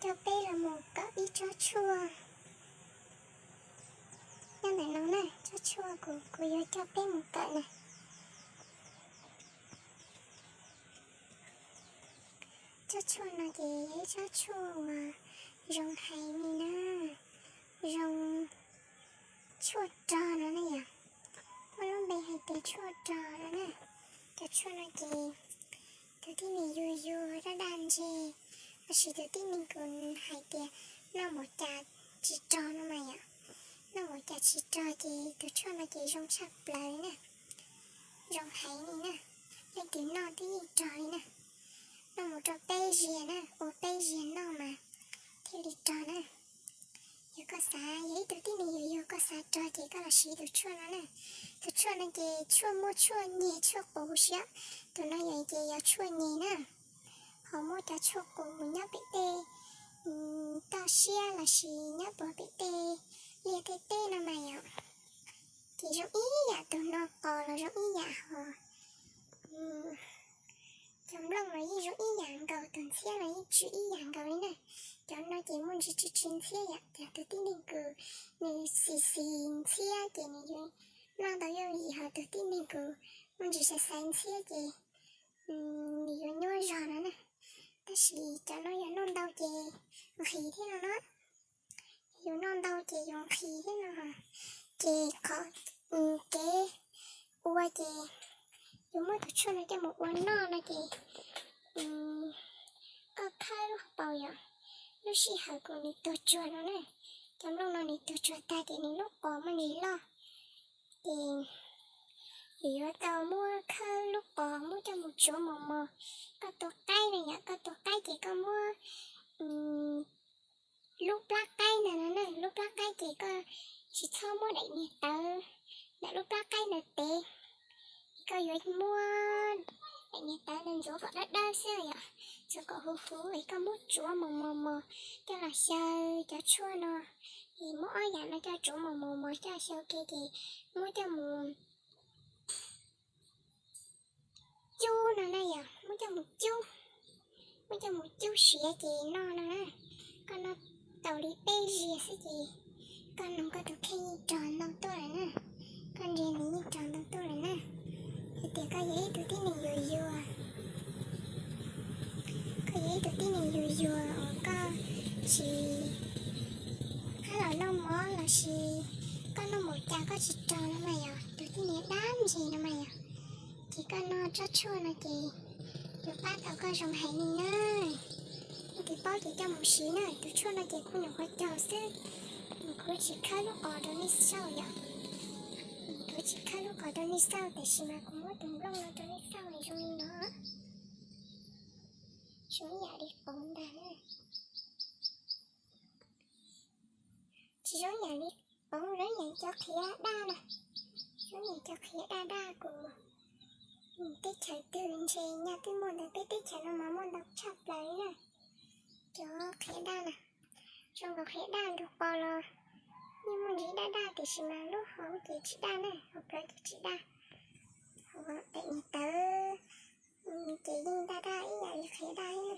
Coj peb los mus kawm ib tsob tshuaj nyob ntawm no na, tsob tshuaj kuv, kuv yuav coj peb mus kawm na. Tsob tshuaj no ces yog ib tsob tshuaj uas zoo heev li na, zoo tshuaj rog no na yom. Muaj lub npe hais tias tshuaj rog no na. Cov tshuaj no ces tus tib neeg yuag yuag daj daj ntseg, tab sis tus tib neeg kuj hais tias noj mus cas tsis rog no mas yom. Noj mus cas tsis rog ces tus tshuaj no ces zoo tshaj plaws li na, zoo heev li na, leej twg noj twb yeej rog li na. Noj mus rau peb zaug na, ua peb zaug noj mas thiaj li rog na. Yog koj xav, yog ib tug tib neeg yuag yuag koj xav rog ces koj los siv tus tshuaj no na. Tus tshuaj no ces tshuaj muaj tshuaj nyeg tshuaj qus siab. Tus no yog ces yog tshuaj nyeg na, ho muaj cov tshuaj qus nyob pem tej toj siab los sis nyob puag pem tej liaj tej teb no mas yom. Ces zoo ib yam, tus no qos los zoo ib yam ho cov nplooj los yeej zoo ib yam nkaus, tus ntxhiab los yeej tsw ib yam nkaus li na. Cov no ces muaj ntsis tsw tsw ntxhiab yom, ces tus tib neeg kws nws xis xis ntxhiab ces nws yuav noj tau yooj yim, ho tus tib neeg kws muaj ntsis xaiv xaiv ntxhiab ces nws yuav nyuaj zog no na. Tab sis cov no yog noj ntau ces nqhis thiab no na. Yus noj ntau ces yus nqhis thiab no. Ces qhov kev ua ces yus muab tus tshuaj no coj mus ua noj no ces koj khawb lub hauv paus yom, lub sij hawm kuj nws tuag tsuag no na. Cov nplooj no nws tuag tsuag tag ces nws lub qos muaj ntsis loj, ces yus yuav tau muab khawb lub qos muab coj mus tsuav mos mos. Koj tua qaib no yom, koj tua qaib ces koj muab lub plab qaib ntawd no na, lub plab qaib ces koj tsis txhob muab daim niag tawv ntawm lub plab qaib ntawd tev. Koj yuav muab daim niag tawv ntawd ntxuav kom dawb dawb xwb yom, ntxuav kom huv huv es koj muab tsuav mos mos mos coj los xyaw cov tshuaj no. Es muab ob yam no coj tsuav mos mos mos coj xyaw ke ces muab coj mus cub no na yom, muab coj mus cub, muab coj mus cub siav ces noj no na. Koj noj tau li peb zaug xwb ces koj noog koj tus kheej yeej rog ntau tuaj lawm na, koj ntsia nws yeej rog ntau tuaj lawm na. Hais tias koj yog ib tug tib neeg yuag yuag, koj yog ib tug tib neeg yuag yuag uas koj tsis qab los noj mov los sis koj noj mus cas koj tsis rog no mas yog tus tib neeg daj ntseg no mas yog, ces koj noj tsob tshuaj no ces yuav pab tau koj zoo heev li na. Leej twg paub ces coj mus siv na, tus tshuaj no ces kuv nyuam qhuav caug xwb, kuv tsis khawb lub qos rau nej xauj yom. Kuv tsis khawb lub qos rau nej xauj, tiam sis mas kuv muab tus nplooj no rau nej xauj zoo li no. Zoo ib yam li qos ntag. Tsis zoo ib yam li qos, zoo ib yam cov qhiav daj na. Zoo ib yam cov qhiav daj daj kuv teb chaws twg ntshe nyaj twb muaj ntawm peb teb chaws no mas muaj ntau tshaj plaws li na. Cov qhiav daj na, zoo nkaus qhiav daj nrug qos los yeej muaj ntsis daj daj tiam sis mas lub hauv ces tsis daj na, hauv plawv ces tsis daj. Hauv daim niag tawv ces yeej daj daj ib yam li qhiav daj thiab na,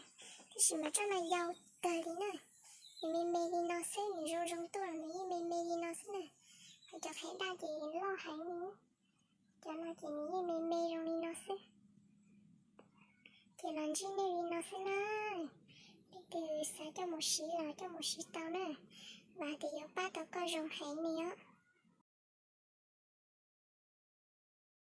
tiam sis mas tsob no yau kawg li na. Nws me me li no xwb, nws zoo zoo tuaj los nws yeej me me li no xwb na. Hos cov qhiav daj ces loj heev li, cov no ces nws yeej me me zoo li no xwb. Ces los ntsib nej li no xwb na. Leej twg xav coj mus siv los coj mus siv tau na, vam tias yuav pab tau koj zoo heev li os.